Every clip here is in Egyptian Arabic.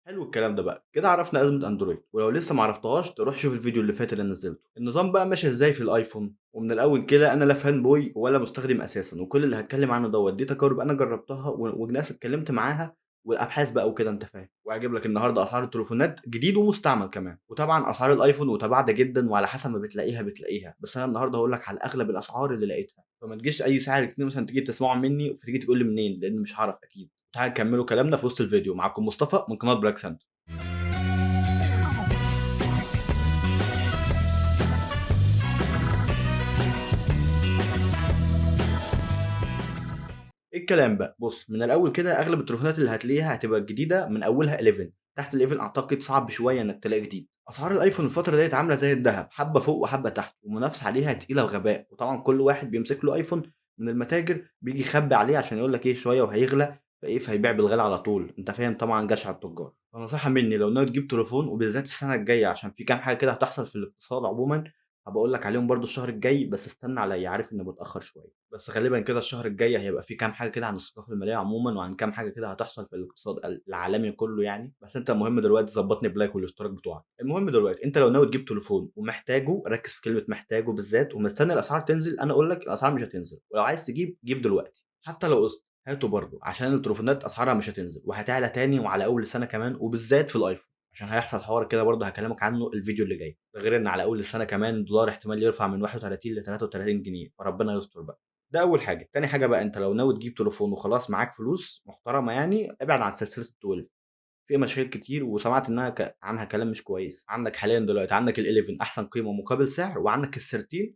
حلو الكلام ده بقى، كده عرفنا أزمة أندرويد، ولو لسه ما عرفتهاش تروح شوف الفيديو اللي فات اللي نزلته. النظام بقى ماشي إزاي في الآيفون؟ ومن الأول كده أنا لا fan boy ولا مستخدم أساسًا، وكل اللي هاتكلم عنه دوّة دي تجارب أنا جربتها وناس اتكلمت معاها والأبحاث بقى وكده أنت فاهم. وهاجيب لك النهارده أسعار التليفونات جديد ومستعمل كمان، وطبعًا أسعار الآيفون متباعدة جدًا وعلى حسب ما بتلاقيها بتلاقيها، بس أنا النهارده هاقول لك على أغلب الأسعار اللي لقيتها، فما تجيش أي سعر كده مثلًا تيجي تسمعه مني فتيجي تقول لي منين، لأن مش هاعرف أكيد. تعالوا نكملوا كلامنا في وسط الفيديو. معاكم مصطفى من قناة بلاك سانتا. ايه الكلام بقى؟ بص، من الاول كده اغلب التليفونات اللي هتلاقيها هتبقى الجديدة من اولها 11، تحت ال 11 اعتقد صعب شوية انك تلاقي جديد. اسعار الايفون الفترة ديت عامله زي الذهب، حبه فوق وحبه تحت، ومنافسه عليها تقيلة وغباء. وطبعا كل واحد بيمسك له ايفون من المتاجر بيجي يخبي عليه عشان يقول لك ايه شوية وهيغلى، فايه فهيبيع بالغالي على طول، انت فاهم طبعا جشع التجار. فنصيحه مني لو ناوي تجيب تليفون وبالذات السنة الجاية، عشان في كام حاجة كده هتحصل في الاقتصاد عموما هبقول لك عليهم برضو الشهر الجاي، بس استنى عليا، عارف اني بتاخر شوية، بس غالبا كده الشهر الجاي هيبقى في كام حاجة كده عن الثقافة المالية عموما، وعن كام حاجة كده هتحصل في الاقتصاد العالمي كله يعني. بس انت المهم دلوقتي ظبطني ب like والاشتراك بتوعك. المهم دلوقتي انت لو ناوي تجيب تليفون ومحتاجة، ركز في كلمة محتاجه بالذات، ومستني الاسعار تنزل، انا اقول لك الاسعار مش هتنزل، ولو عايز تجيب جيب دلوقتي، حتى لو قسط هاته برضه، عشان التليفونات اسعارها مش هتنزل وهتعلى تاني وعلى اول سنة كمان، وبالذات في الايفون، عشان هيحصل حوار كده برضه هكلمك عنه الفيديو اللي جاي. ده غير ان على اول السنة كمان الدولار احتمال يرفع من 31 ل 33 جنيه، فربنا يستر بقى. ده اول حاجة. تاني حاجة بقى، انت لو ناوي تجيب تليفون وخلاص معاك فلوس محترمه يعني، ابعد عن سلسلة ال 12، في مشاكل كتير وسمعت انها عنها كلام مش كويس. عندك حاليا دلوقتي عندك ال 11 احسن قيمة مقابل سعر، وعندك ال 13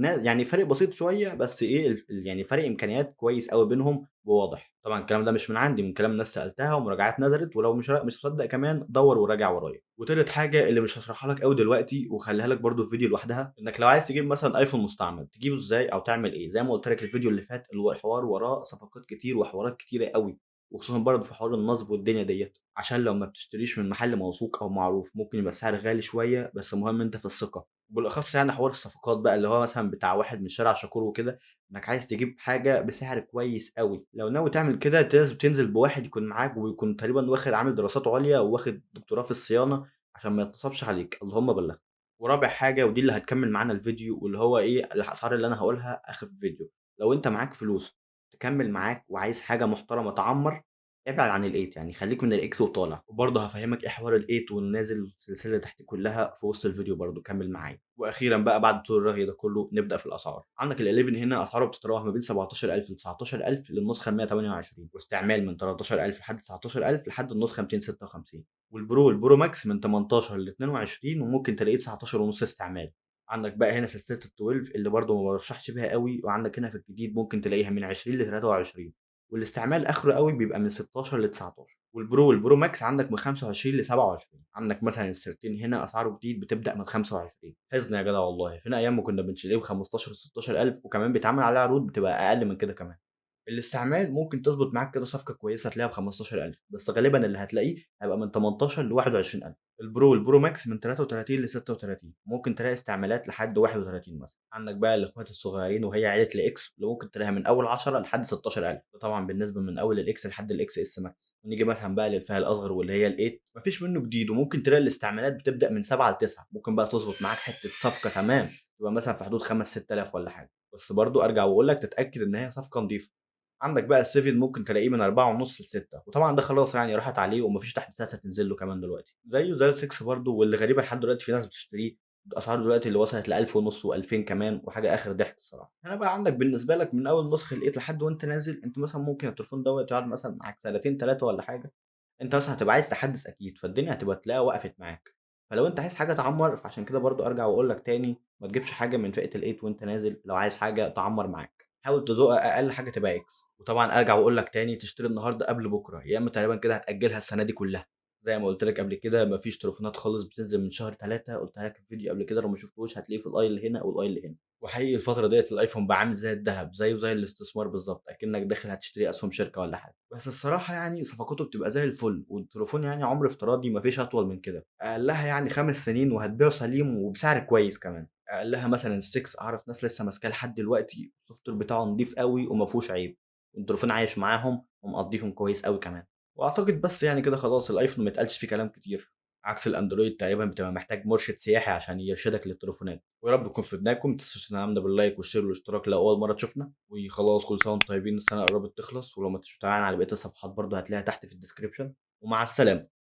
يعني فرق بسيط شوية، بس ايه يعني فرق امكانيات كويس قوي بينهم وواضح. طبعا الكلام ده مش من عندي، من كلام ناس سالتها ومراجعات نزلت، ولو مش مصدق كمان دور وراجع ورايا. وتالت حاجة اللي مش هشرحها لك قوي دلوقتي وخليها لك برده في فيديو لوحدها، انك لو عايز تجيب مثلا ايفون مستعمل تجيبه ازاي او تعمل ايه. زي ما قلت لك الفيديو اللي فات الحوار وراه صفقات كتير وحوارات كتيرة قوي، وخصوصا برضه في حوار النصب والدنيا ديت، عشان لو ما بتشتريش من محل موثوق او معروف ممكن يبقى السعر غالي شوية، بس المهم انت في الثقة. وبالاخص يعني حوار الصفقات بقى اللي هو مثلا بتاع واحد من شارع شاكور وكده، انك عايز تجيب حاجة بسعر كويس قوي، لو ناوي تعمل كده لازم تنزل بواحد يكون معاك ويكون تقريبا واخد عامل دراسات عليا وواخد دكتوراه في الصيانة عشان ما يتنصبش عليك، اللهم بلغ. ورابع حاجة ودي اللي هتكمل معانا الفيديو، واللي هو ايه الاسعار اللي انا هقولها اخر الفيديو، لو انت معاك فلوس تكمل معاك وعايز حاجة محترمه تعمر، ابعد عن ال eight، يعني خليك من ال X وطالع. وبرضه هفهمك ايه حوار ال eight والنازل السلسلة اللي تحت كلها في وسط الفيديو، برضه كمل معايا. واخيرا بقى بعد طول الرغي ده كله نبدا في الاسعار. عندك ال 11 هنا اسعاره بتتراوح ما بين 17000 ل 19000 للنسخه 128، واستعمال من 13000 لحد 19000 لحد النسخة 256، وال Pro وال Pro Max من 18 ل 22، وممكن تلاقيه تسعتاشر ونص استعمال. عندك بقى هنا سلسلة ال 12 اللي برضه ما برشحش بيها قوي، وعندك هنا في الجديد ممكن تلاقيها من 20 ل 23، والاستعمال اخره قوي بيبقى من 16 ل 19. وال Pro وال Pro Max عندك من 25 ل 27. عندك مثلا ال 13 هنا اسعاره جديد بتبدا من 25. حزن يا جدع والله، فينا ايام ما كنا بنشتريه ب 15 و 16000، وكمان بيتعمل عليه عروض بتبقى اقل من كده كمان. الاستعمال ممكن تظبط معاك كده صفقة كويسة تلاقيها ب 15000، بس غالبا اللي هتلاقيه هيبقى من 18 ل 21000. ال Pro وال Pro Max من 33 ل 36، ممكن تلاقي استعمالات لحد 31 مثلا. عندك بقى الاخوات الصغيرين وهي عيله ال X اللي ممكن تلاقيها من اول 10 لحد 16000، ده طبعا بالنسبة من اول ال X لحد ال XS Max. ونيجي مثلا بقى للفئه الاصغر واللي هي ال 8، مفيش منه جديد، وممكن تلاقي الاستعمالات بتبدا من 7 ل 9، ممكن بقى تظبط معاك حتة صفقة تمام تبقى مثلا في حدود 5 6000 ولا حاجة، بس برضو ارجع واقول لك تتاكد ان هي صفقة نظيفة. عندك بقى ال 7 ممكن تلاقيه من أربعة ونص لستة، وطبعا ده خلاص يعني راحت عليه ومفيش تحديثات هتنزل له كمان دلوقتي، زيه زي ال 6 برضه. واللي غريبة لحد دلوقتي في ناس بتشتريه اسعاره دلوقتي اللي وصلت ل ألف ونص وألفين كمان، وحاجه اخر ضحك الصراحة. هنا بقى عندك بالنسبة لك من اول نسخه لقيت لحد وانت نازل، انت مثلا ممكن التليفون دوت يقعد مثلا معاك سنتين 3 ولا حاجة، انت مثلا هتبقى عايز تحدث اكيد، فالدنيا هتبقى تلاقيها وقفت معاك. فلو انت عايز حاجة تعمر، فعشان كده برضو ارجع واقول لك تاني ما تجيبش حاجة من فئة ال 8 وانت نازل، لو عايز حاجة تعمر معاك حاول تزق اقل حاجة تبقى X. وطبعا ارجع واقول لك تاني تشتري النهارده قبل بكره، يا اما تقريبا كده هتاجلها السنة دي كلها. زي ما قلت لك قبل كده مفيش تليفونات خالص بتنزل من شهر 3، قلتها لك في الفيديو قبل كده، لو ما شفتوش هتلاقيه في ال i اللي هنا او ال i اللي هنا. وحقيقي الفترة ديت الايفون بقى عامل زي الذهب، زيه زي الاستثمار بالظبط، اكنك داخل هتشتري اسهم شركة ولا حاجة. بس الصراحة يعني صفقاته بتبقى زي الفل، والتليفون يعني عمر افتراضي مفيش اطول من كده، اقلها يعني 5 سنين وهتبيعه سليم وبسعر كويس كمان. اقلها مثلا 6 اعرف ناس لسه ماسكاه لحد دلوقتي، ال software بتاعه نضيف قوي وما فيهوش عيب، والتليفون عايش معاهم ومقضيهم كويس قوي كمان. واعتقد بس يعني كده خلاص الايفون ما يتقالش فيه كلام كتير، عكس الاندرويد تقريبا بتبقى محتاج مرشد سياحي عشان يرشدك للتليفونات. ويا رب يكون فدناكم، ما تنسوش تدعمنا بال like وال share والاشتراك لو اول مرة تشوفنا. وخلاص كل سنة وانتم طيبين، السنة قربت تخلص، ولو ما تتابعنا على بقية الصفحات برضه هتلاقيها تحت في ال description. ومع السلامة.